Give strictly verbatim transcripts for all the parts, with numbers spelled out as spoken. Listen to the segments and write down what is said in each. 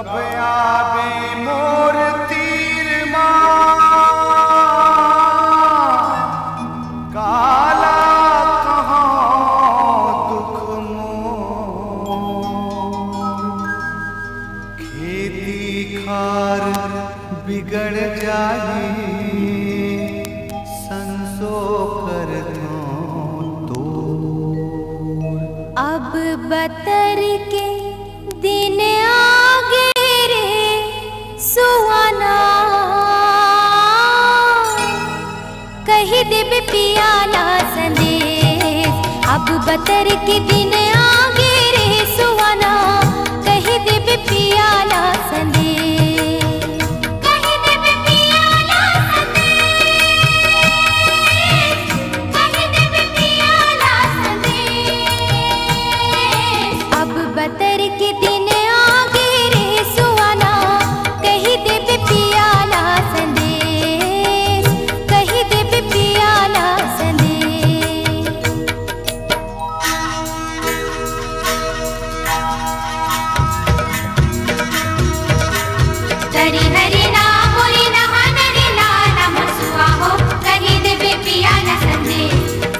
अब आबे मोर तीर मा, काला कहाँ दुख मोर। खेती खार बिगड़ जाही, संसो करथों तोर। अब बतर के दिन आगे रे सुहाना, कहि देबे पिया ला संदेश। अब बतर के दिन आगे रे सुहाना, कहि देबे पिया ला संदेश। कहि देबे पिया ला संदेश, कहि देबे पिया ला संदेश। अब बतर के दिन आगे रे सुहाना, कहि देबे पिया ला संदेश, कहि देबे पिया ला संदेश। हरि हरि ना बोली ना हनरी ना ना सुआ हो, कहि देबे पिया ला संदेश।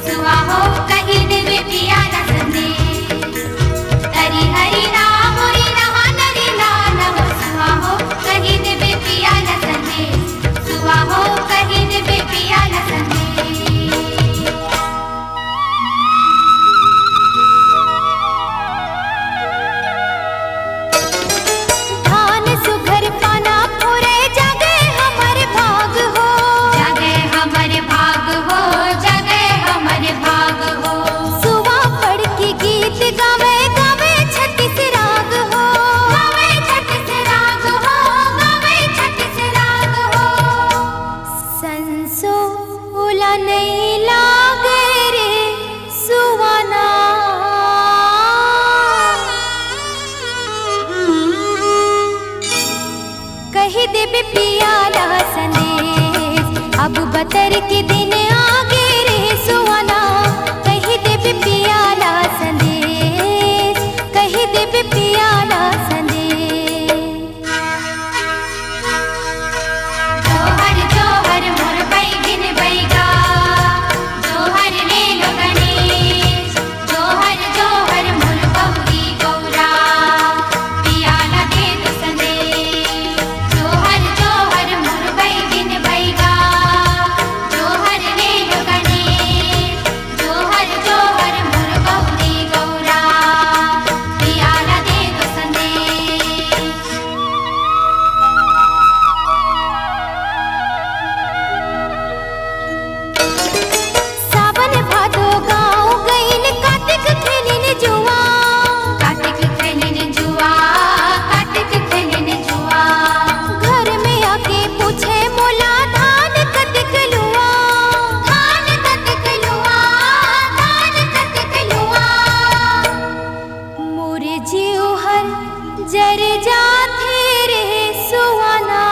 सुआ हो, कहि देबे पिया ला संदेश। हरि हरि ना बोली ना हनरी ना ना सुआ हो, कहि देबे पिया ला संदेश। सुआ हो, कहि देबे पिया ला संदेश। धान सुघर पाना फोरे, जागे हमर भाग हो। जागे हमर भाग हो, जागे हमर भाग हो। सुवा पड़ के गीत गावे, गावे छत्तीस राग हो। गावे छत्तीस राग हो, गावे छत्तीस राग हो। संसो ओला नइ लागे रे सुहाना, कहि देबे पिया ला संदेश। अब बतर के दिन आगे रे सुहाना, कहि देबे पिया ला संदेश, कहि देबे पिया ला संदेश। जोहर जोहर मोर बैगिन बैगा, जोहर ले लो गणेश। जोहर जोहर मोर गौरी गौरा, पिया ला दे दो संदेश। जोहर जोहर मोर बैगिन बैगा, जोहर ले लो गणेश। जोहर जोहर मोर गौरी गौरा, पिया ला दे दो संदेश। सावन भादो गाँव गइन, कातिक खेलिन जुआ। कातिक खेलिन जुआ, कातिक खेलिन जुआ। घर में आके पूछे मोला, धान कतिक लुआ। धान कतिक लुआ, धान कतिक लुआ। मोर जीव हर जर जाथे रे सुहाना,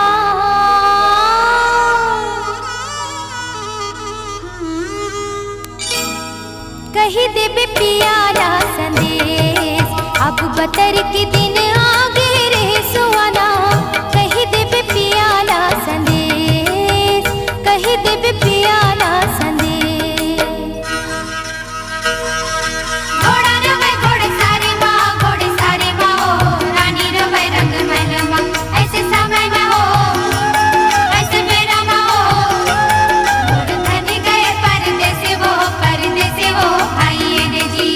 कहि देबे पिया ला संदेश। अब बतर के दिन आगे रे सुहाना, कहि देबे पिया ला संदेश, कहि देबे पिया ला संदेश। घोड़ा रोवे घोड़े सारे माँ, घोड़े सारे माँ ओ, रानी रोवे रंग महल माँ, ऐसे समय में हो, ऐसे बेरा माँ ओ। मोर धन गए परदेस वो, परदेस वो, भाई रे जी।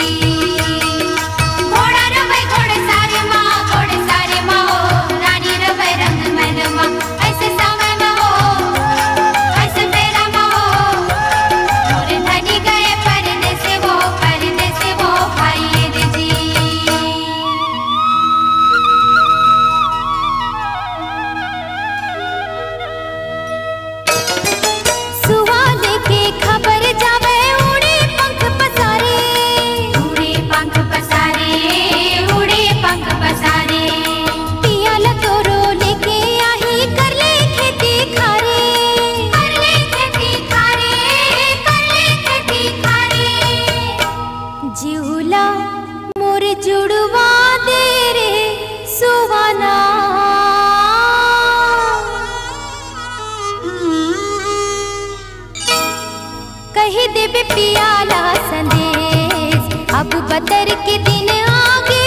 घोड़ा रोवे घोड़े सारे माँ, घोड़े कही देबे पिया ला संदेश, अब बदर के दिन आगे